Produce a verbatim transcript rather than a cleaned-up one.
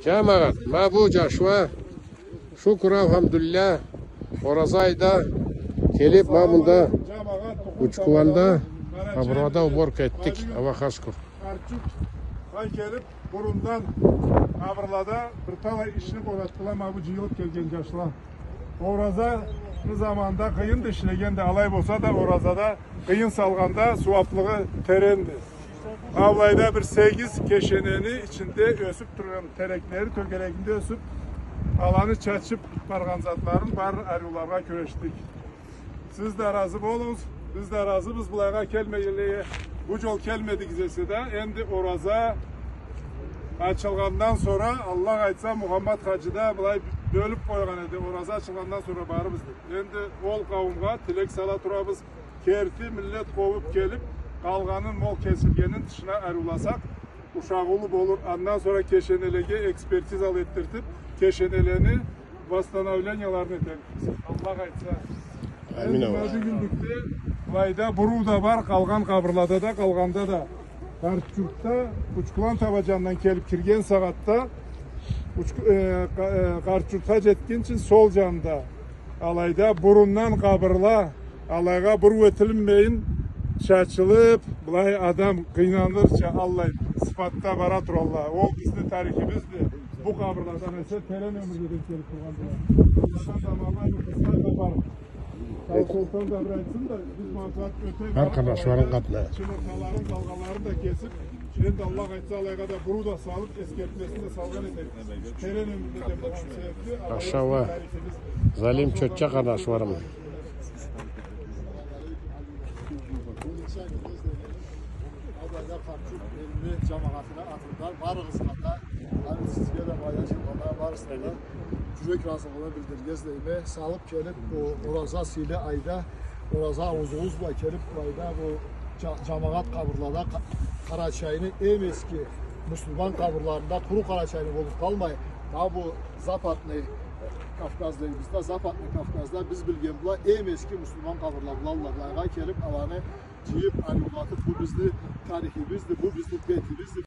Джамагъат, ма бу джашла, шукур, алхамдулиллях, ораза айда келиб, ма мында Учкуланда къабырлада уборка этдик, Аллахха шукур. Къарт джуртха келиб, бурундан къабырлада бир талай ишни къоратдыла ма бу джыйылыб келген джашла. Оразаны заманында къыйынды, ишлегенди, алай болса да оразада къыйын салгъанда сууаблыгъы теренди. Ма былайда бир сегиз кешенени ичинде ёсюб тургъан тереклери, тёгерегинде ёсюб, аланы чачыб баргъан затларын бары ариуларгъа кюрешдик. Сиз да разы болугъуз, биз да разыбыз былайгъа келмегенлеге. Бу джол келмедигиз эсе да, энди ораза ачылгъандан сора, Аллах айтса, Мухаммад хаджи да былай бёлюб къойгъан эди, ораза ачылгъандан сора барырбыз деб. Энди ол къауумгъа тилек сала турабыз. Керти миллет къобуб келиб, къалгъанын, ол кесилгенин тышына ариуласакъ, ушагъыулу болур. Андан сора кешенелеге экспертиза этдиртиб, кешенелени восстановленияларын этербиз, Аллах айтса. Амин, Аллах. Энди бюгюнлюкде былайда буруу да бар, къалгъан къабырлада да, къалгъанда да. Къарт джуртда, Учкулан таба джанындан келиб кирген сагъатда, Учку-, э, къа-, э, Къарт джуртха джетгинчи сол джанда, алайда бурундан къабырла, алайгъа буруу этилинмейин, чачылыб, былай адам къыйнанырча, аллай сыфатда бара туралла. Ол бизни тарихибизди. Бу къабырладан эсе терен ёмюрледен келиб тургъандыла. Алладан да ма алай бир къысха хапар. Сау болсанг да бир айтсын да, биз манфаат ётебиз. Бар къарнашларынг къатына. Чымырталарын, къалгъанларын да кесиб, энди Аллах айтса, алайгъа да буруу да салыб, эсгертмесин да салгъан этерик. Терен ёмюрледен болгъан себебли, Аллах айтса, Залим Чотча къарнашларым. Алайда Къарт джурт элни джамагъатына атындан барыгъызгъа да, аны сизге да, былайда джыйылгъанла барысына да джюрек разылыгъымы билдирирге излейме. Салыб келиб, бу ораза сыйлы айда, ораза ауузугъуз бла келиб, былайда бу джа-, джамагъат къабырлада Къа-, Къарачайны эм эски муслиман къабырларында къуру Къарачайны болуб къалмай, а бу Западный Кавказ дейбиз да, Западный Кавказда биз билген бла эм эски муслиман къабырла болалла. Былайгъа келиб, аланы джыйыб, ариулатыб, бу бизни тарихибизди, бу бизни бетибизди.